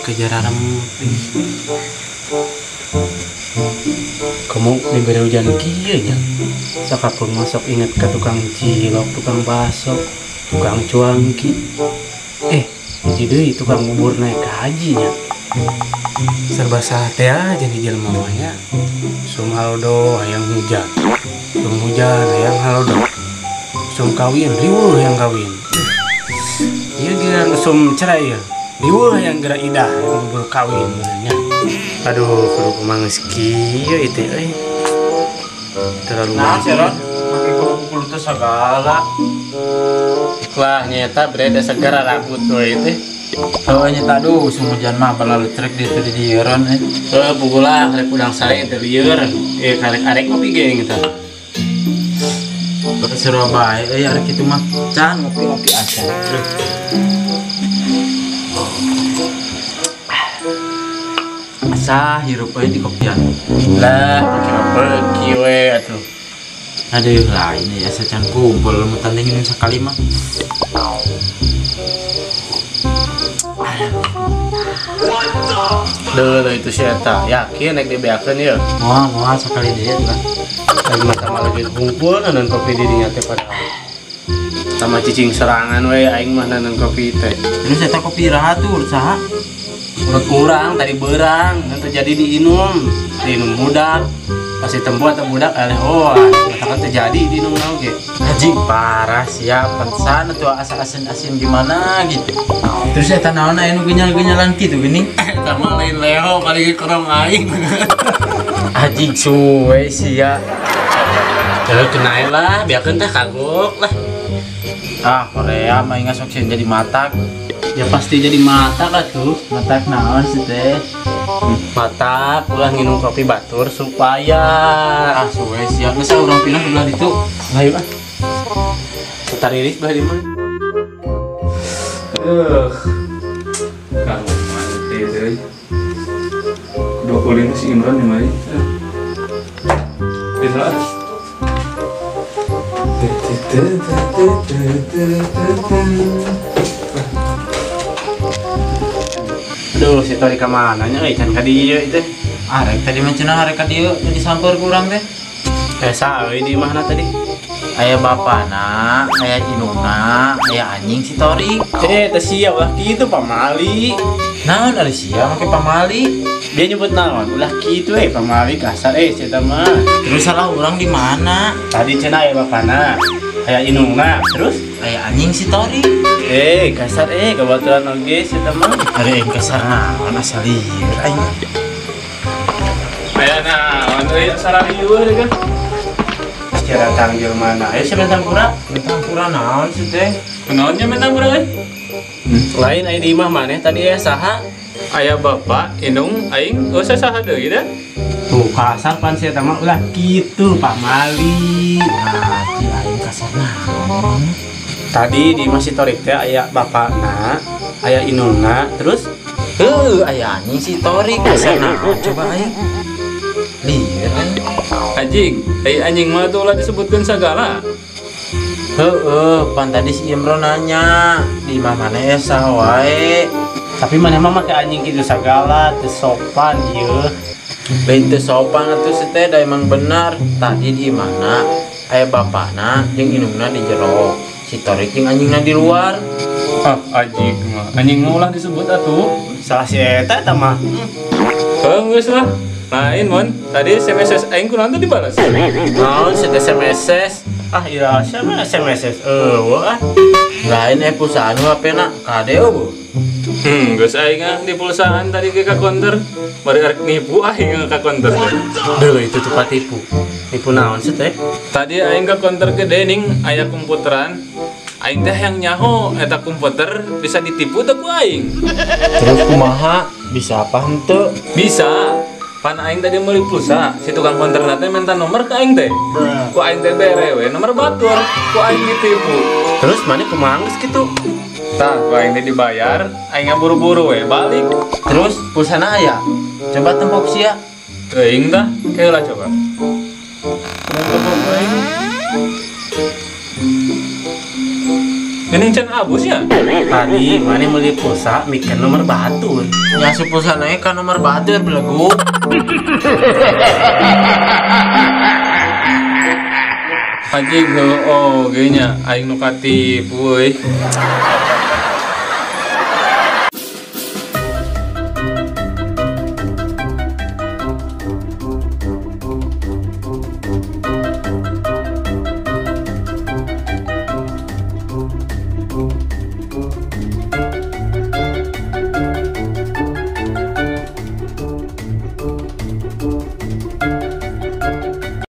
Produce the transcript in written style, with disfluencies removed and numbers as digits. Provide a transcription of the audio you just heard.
Kejar rempih. Kamu diberi hujan kieu nya. Sakapun masuk inget ke tukang cilok, tukang bakso, tukang cuangki. Hiji deui tukang bubur naik haji nya. Serba sate aja nih jelema mah nya. Sum halodo hayang hujan. Sum hujan hayang halodo. Sum kawin riweuh hayang kawin. Ieu giliran usum cerai ya. Riweuh hayang geura idah hayang bubur kawin nya. Aduh, kudu kumaha geus kieu ieu teh euy. Terlalu nah, Ron, make kumpul teh sagala. Wah, nyata bereda segera rambut we teh. Oh, nyata aduh, sumujan mah balalu trek di teh di dieu Ron eh. Heuh, pugulah karek udang sare teh lieur. Karek arek ngopi geng eta. Seru bae euy arek kitu mah. Can ngopi-ngopi aja. Asa hirup euy di kopian. Lah, make beuki we atuh. Aduh, lain ya asa can kumpul mu tanding minum sakali mah. Duh, itu si eta. Yakin naik dibeakeun ieu. Moal, moal sakali deui lah. Lagi mah sama lagi kumpul nanan kopi di dinya teh padahal. Sama cicing serangan we aing mah nanan kopi teh. Terus eta kopi iraha tuh urut saha? Urut urang tadi beurang, dan terjadi diinum, diinum budak. Pasti tempo atau budak eleh hoa, katakan terjadi diinum oge. Anjing parah siap pantesan atuh asa asin-asin gimana gitu. Terus eta naon aya nu genyal-genyalan kitu geuning? Eta mah lain Leo paling kerong aing. Anjing suwe sia. Terus kenain lah, biarkan teh kagok lah. Ah, Korea mah ingat sok sieun jadi matak. Ya pasti jadi matak atuh. Matak naon sih teh? Matak ulah nginum kopi batur supaya ah suwe sia geus urang pindah ke belah ditu. Ayo ah. Tariris belah di mana? Kamu mati euy. 25 si Imran di mari. Bisa. Aduh, si Tori ka mana nya euy can ka dieu teh. Arek tadi mah cenah arek ka dieu jadi samper ku urang teh. Sa euy di imahna tadi? Aya bapana, aya indungna, aya anjing si Tori. Teh sia ulah kitu pamali. Naon ari sia make pamali? Dia nyebut naon? Ulah kitu euy pamali kasar euy sia mah. Terus salah urang di mana? Tadi cenah aya bapana, aya indungna, terus aya anjing si Tori. Kasar kabaturan oge sia mah. Ari aing kasar naon asa lieur aing. Aya naon euy asa riweuh deui kan. Secara tanggil mana? Ayo siapa mentang pura? Mentang pura naon sih teh? Naonnya mentang pura euy? Lain aya di imah maneh tadi aya saha? Aya bapak, indung, aing, eueuh saha deui da? Tuh kasar pan sia mah ulah kitu pamali. Nah, ci aing kasar naon? Tadi di imah si Torik teh aya bapakna, aya indungna, terus heuh aya anjing si Torik kasar naon coba aing. Lieur aing. Anjing, ai anjing mah tuh ulah disebutkeun sagala. Heeh, pan tadi si Imron nanya di imah maneh saha wae. Tapi maneh mah make anjing kitu sagala, teu sopan ieu. Lain teu sopan atuh si teh da emang benar. Tadi di imahna aya bapana jeung indungna di jero. Si Torik jeung anjingna di luar. Ah, anjing mah. Anjing mah ulah disebut atuh. Salah si eta eta mah. Heuh, geus lah. Lain mon, tadi SMS aing kunaon teh dibalas? Naon si SMS? Ah iya, siapa SMS? Eueuh ah. Lain pulsaan HP na kade eueuh. Geus aing ah di pulsaan tadi ke ka konter. Bari arek nipu aing ka konter. Duh, itu tuh tipu. Nipu naon sih teh? Tadi aing ka konter gede ning aya komputeran. Aing teh yang nyaho eta komputer bisa ditipu teh ku aing. Terus kumaha? Bisa apa henteu? Bisa. Pan aing tadi meuli pulsa, si tukang konter teh minta nomor ke aing teh. Ku aing teh bere we nomor batur, ku aing ditipu. Terus mana kumaha geus kitu? Tah, ku aing teh dibayar, aing buru-buru we balik. Terus pulsana aya? Coba tempok sia. Teuing tah, keula coba. Geuning can abus nya. Tadi maneh meuli pulsa mikeun nomor batur. Nya si pulsa naik ka nomor batur belegu. Anjing heuh oge nya aing nu katipu euy.